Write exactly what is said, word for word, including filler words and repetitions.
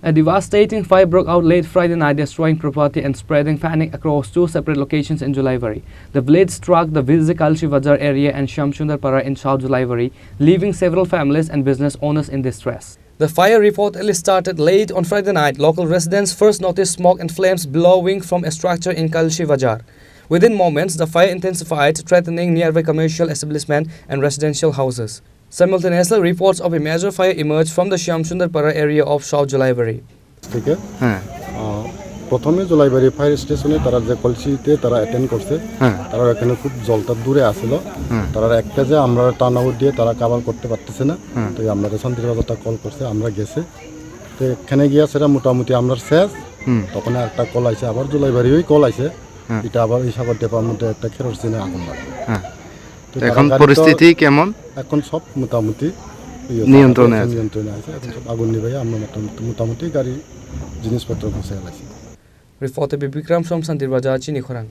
A devastating fire broke out late Friday night, destroying property and spreading panic across two separate locations in Julaibari. The blaze struck the busy Kalshi Bazar area and Shyamsundar Para in South Julaibari, leaving several families and business owners in distress. The fire reportedly started late on Friday night. Local residents first noticed smoke and flames billowing from a structure in Kalshi Bazar. Within moments, the fire intensified, threatening nearby commercial establishment and residential houses. Simultaneously, reports of a major fire emerged from the Shyamsundar Para area of South Julaibari. থেকে, হ্যাঁ। আহ, প্রথমে জোলাইবাড়ি ফায়ার স্টেশনে তারা যে কলসিতে তারা অ্যাটেন্ড করছে, হ্যাঁ। তারা এখানে খুব জলটা দূরে আসিল। হ্যাঁ। তারা একটা যে আমরা টার্নআউট দিয়ে তারা কভার করতে পারতেছে না। হ্যাঁ। তো আমরা শান্তির বাজারটা কল করছে, আমরা গেছে। তো এখানে গিয়া সেটা মোটামুটি আমরা শেষ। হুম। তখন একটা কল আইছে, আবার জোলাইবাড়ি ওই কল আইছে। হ্যাঁ। এটা আবার এই সাগর ডেপার মধ্যে একটা খেরোসিনে আগুন লাগে। হ্যাঁ। তো তো তারা এখন গাড়ি তো পরিস্থিতি কেমন? এখন সব মোটামুটি ইয়ে নিয়ন্ত্রণে আছে, আছে। নিয়ন্ত্রণে আছে। এখন সব আগুন নিভাই আমরা মোটামুটি, মোটামুটি গাড়ি জিনিসপত্র গুছিয়ে লাগছে। Reporter Bibikram from Santir Bazar, Chini Khorang.